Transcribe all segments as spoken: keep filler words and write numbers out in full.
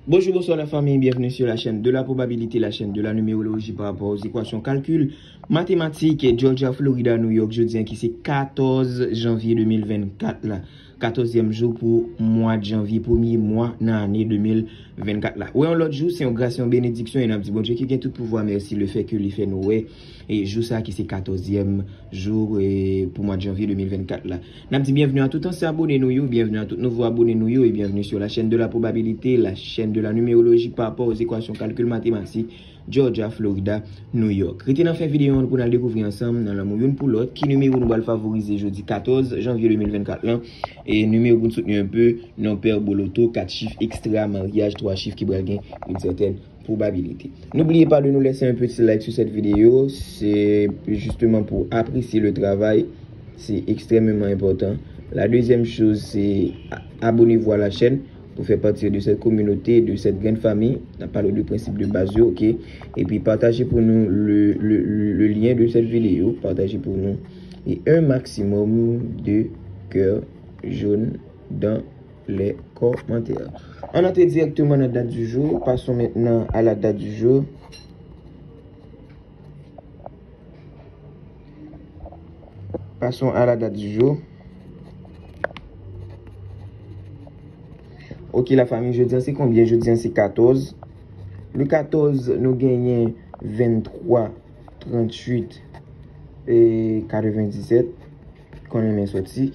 Bonjou, bonswa lafanmi, byenveni sou la chaîne de la probabilité, la chaîne de la numérologie par rapport aux équations calcul mathématique. Georgia, Florida, New York, jodi an ki se katòz janvye de mil vennkat la. Katòzyèm jou pou mwa janvye, premye mwa nan ane de mil vennkat la. Wè yon lòt jou, se yon gras, yon benediksyon, e n ap di Bondye ki gen tout pouvwa mèsi lefètke li fè nou wè e jou sa ki se katòzyèm jou e pou mwa janvye de mil vennkat la. N ap di byenveni a tout ansyen abone nou yo, byenveni a tout nouvo abone nou yo, e byenveni sur la chaîne de la probabilité, la chaîne de la numérologie par rapport aux équations calcul mathématique, Georgia, Florida, New York. Rete nan fen videyo an pou n al dekouvri ansanm nan lanmou youn pou lòt ki nimewo nou pral favorize jodi katòz janvye de mil vennkat lan. E nimewo pou n soutni un peu, non pè, boloto, kat chif, ekstra, maryaj, twa chif ki pral gen une certaine probabilité. N'oubliez pas de nous laisser un petit like sur cette vidéo. C'est justement pour apprécier le travail. C'est extrêmement important. La deuxième chose, c'est a- abonnez-vous à la chaîne pour faire partie de cette communauté, de cette grande famille. On a parlé du principe de base, ok? Et puis partagez pour nous le, le, le lien de cette vidéo. Partagez pour nous. Et un maximum de cœurs jaunes dans les commentaires. Ann antre dirèkteman nan dat di jou. Passons maintenant à la date du jour. Passons à la date du jour. Ok, la famille, jodi an se konbyen? Jodi an se katòz. Le katòz, nou genyen venntwa, tranntuit e katrevendisèt. Konnen men soti.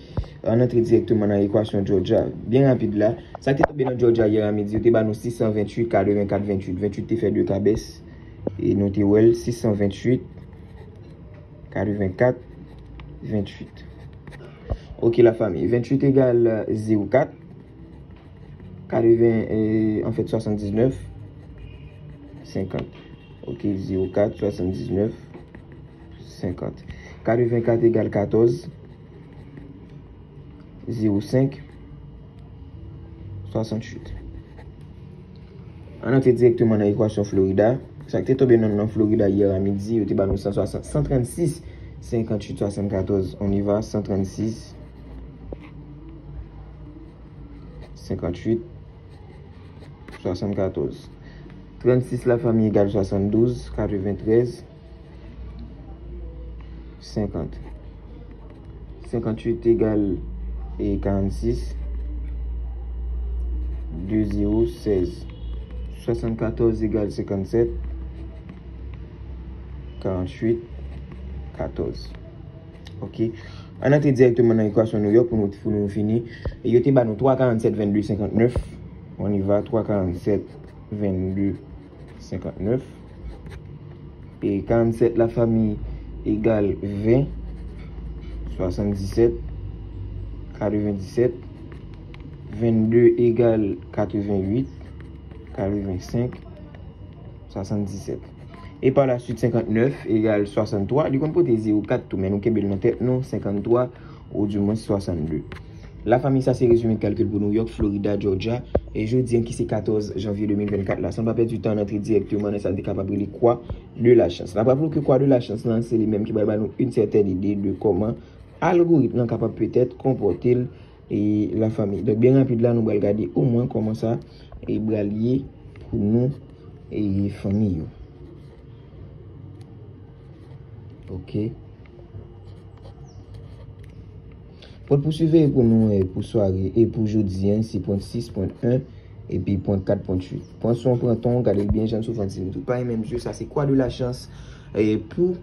Ann antre dirèkteman nan ekwasyon Georgia. Byen rapid la, sa ki te tonbe nan Georgia yè a midi, yo te ba nou sis san venntuit, katrevenkat, venntuit. Venntuit te fè de kabès. E nou te wè l, sis san venntuit, katrevenkat, venntuit. Ok, la famille. Venntuit egal zewo kat. Katreven, e, anfèt, swasanndiznèf, senkant. Ok, zewo kat, swasanndiznèf, senkant. Katrevenkat egal katòz, zewo senk, swasanntuit. Ann antre dirèkteman nan ekwasyon Florida. Sa ki te tonbe nan, nan Florida yè a midi, yo te ba nou san swasant, san trannsis, senkanntuit, swasannkatòz. On y va, san trannsis, senkanntuit, swasannkatòz. Trannsis, la famille, egal swasanndouz, katreventrèz, senkant. Senkanntuit egal, e, karannsis, de zewo, sèz. Swasannkatòz egal senkannsèt, karanntuit, katòz. Ok. Ann antre dirèkteman nan ekwasyon New York pou nou, pou nou fini. E yo te ba nou twa, karanntsèt, vennde, senkannnèf. On y va, twa, karanntsèt, vennde, senkannnèf. E karanntsèt, la famille, egal ven, swasanndisèt, katrevendisèt. Vennde egal katrevenuit, katrevensenk, swasanndisèt. E pa la suite, senkannnèf egal swasanntwa. Li konn pote zewo kat tou, men nou kenbe l nan tèt nou, senkanntwa, ou di mwens swasannde. La famille, sa se rezime kalkil pou New York, Florida, Georgia, e jodi an ki se katòz janvye de mil vennkat la. San pa pèdi tan, ann antre dirèkteman nan sa n te kapab rele kwa de la chans. N ap raple w ke kwa de la chans lan, se li menm ki pral ba nou une certaine idée de kòman algoritm lan kapab petèt konpòte l, e, la famille. Donk, byen rapid la, nou pral gade omwen kòman sa, e, pral ye pou nou, e, fanmi yo. Ok. Pwent pou siveye pou nou, e, pou sware, e pou jodi an, se pwent sis, pwent en, epi pwent kat, pwent uit. Pran swen w, pran tan w, gade l byen jan, sou fanm ti nou tout. Pa menm je, sa se kwa de la chans, e, pou,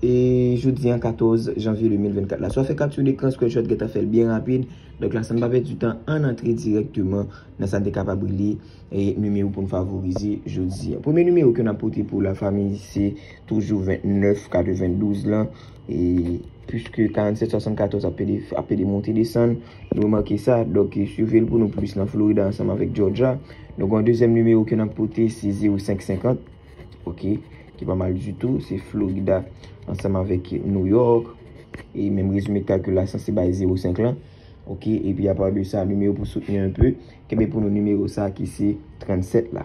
e, jodi an, katòz janvye de mil vennkat la. Swa fè kapti dekran, screenshot, gentan fè l byen rapid. Donk la, san n pa pèdi tan, ann antre dirèkteman nan sa n te kapab rele, e, nimewo pou n favorize jodi an. Premye nimewo ke n ap pote pou la famille, se toujou vennèf katrevendouz lan. E, puiske karannsèt swasannkatòz ap pede, ap pede monte desann, nou remake sa. Donk, e, swiv l pou nou plis nan Florida ansanm avèk Georgia. Donk, yon dezyèm nimewo ke n ap pote, se zewo senk senkant. Ok, ki pa mal ditou. Se Florida ansanm avèk New York. E menm rezime kalkil la, sanse bay zewo senk lan. Ok, epi apa de sa, nimewo pou soutni un peu, kenbe pou nou nimewo sa ki se trannsèt la.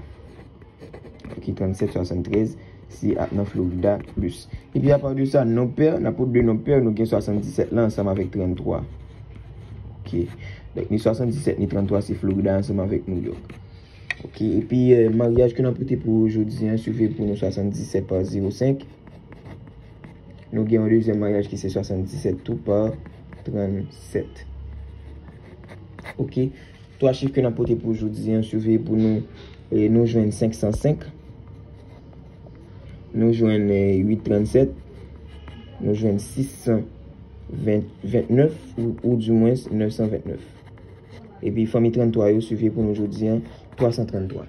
Ok, trannsèt swasanntrèz, se ap nan Florida plis. Epi apa de sa, non pè, n ap pot de non pè, nou gen swasanndisèt la ansanm avèk tranntwa. Ok, donk ni swasanndisèt ni tranntwa, se Florida ansanm avèk New York. Ok, epi eh, maryaj ke n ap pote pou jodi an, swive pou nou swasanndisèt pa zewo senk. Nou gen yon dezyèm maryaj ki se swasanndisèt tou pa trannsèt. Ok, twa chif ke n ap pote pou jodi an, swive pou nou, eh, nou jwenn senk san senk, nou jwenn eh, uit trannsèt, nou jwenn sis san vennèf, ou, ou dimwens nèf san vennèf. Epi fanmi tranntwa yo, swive pou nou jodi an, twa san tranntwa.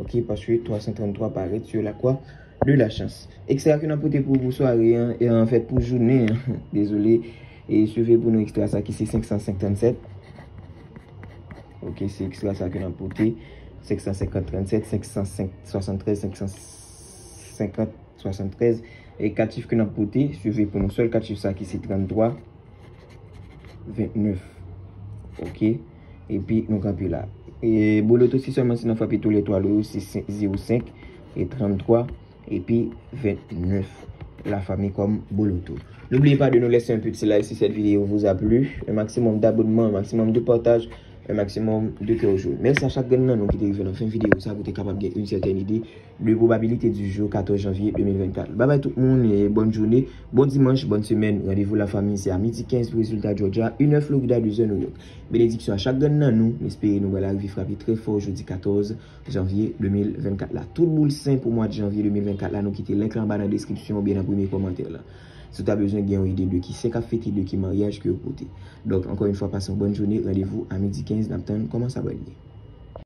Ok, paske twa san tranntwa parèt sur la croix de la chance. Ekstra ke n ap pote pou, pou sware an, e anfèt pou jounen an, dezole, e swive pou nou ekstra sa ki se senk san senk trannsèt. Ok, se ekstra sa ke n ap pote, senk san senkant trannsèt, senk san senk swasanntrèz, senk san senkant swasanntrèz. E kat chif ke n ap pote, swive pou nou sèl kat chif sa ki se tranntwa vennèf. Ok, epi nou kanpe la. E boloto, si sèlman si nan frape tou letwa yo, se zewo senk e tranntwa epi vennèf, la famille, comme boloto. N'oubliez pas de nous laisser un petit like si cette vidéo vous a plu. Un maximum d'abonnements, un maximum de partage, un maximum de cœur jaune. Mèsi a chak grenn nan nou ki te rive nan fen videyo sa pou te kapab gen yon sètèn ide de probabilité du jour katòz janvye de mil vennkat. Babay tout moun, e bòn jounen, bon dimanch, bòn semèn. Randevou la fami, se a midi kenz pou rezilta Georgia, inè Florida, dezè New York. Benediksyon a chak grenn nan nou. M espere nou pral rive frape trè fò jodi katòz janvye de mil vennkat la. Tout boul sen pou mwa de janvye de mil vennkat la, nou kite link la anba nan deskripsyon oubyen nan premye kòmantè la. Si w ta bezwen gen yon ide de ki sen k ap fete, de ki maryaj ke yo pote. Donk, ankò yon fwa, pase yon bòn jounen, randevou a midi kenz, n ap tann kòman sa pral ye.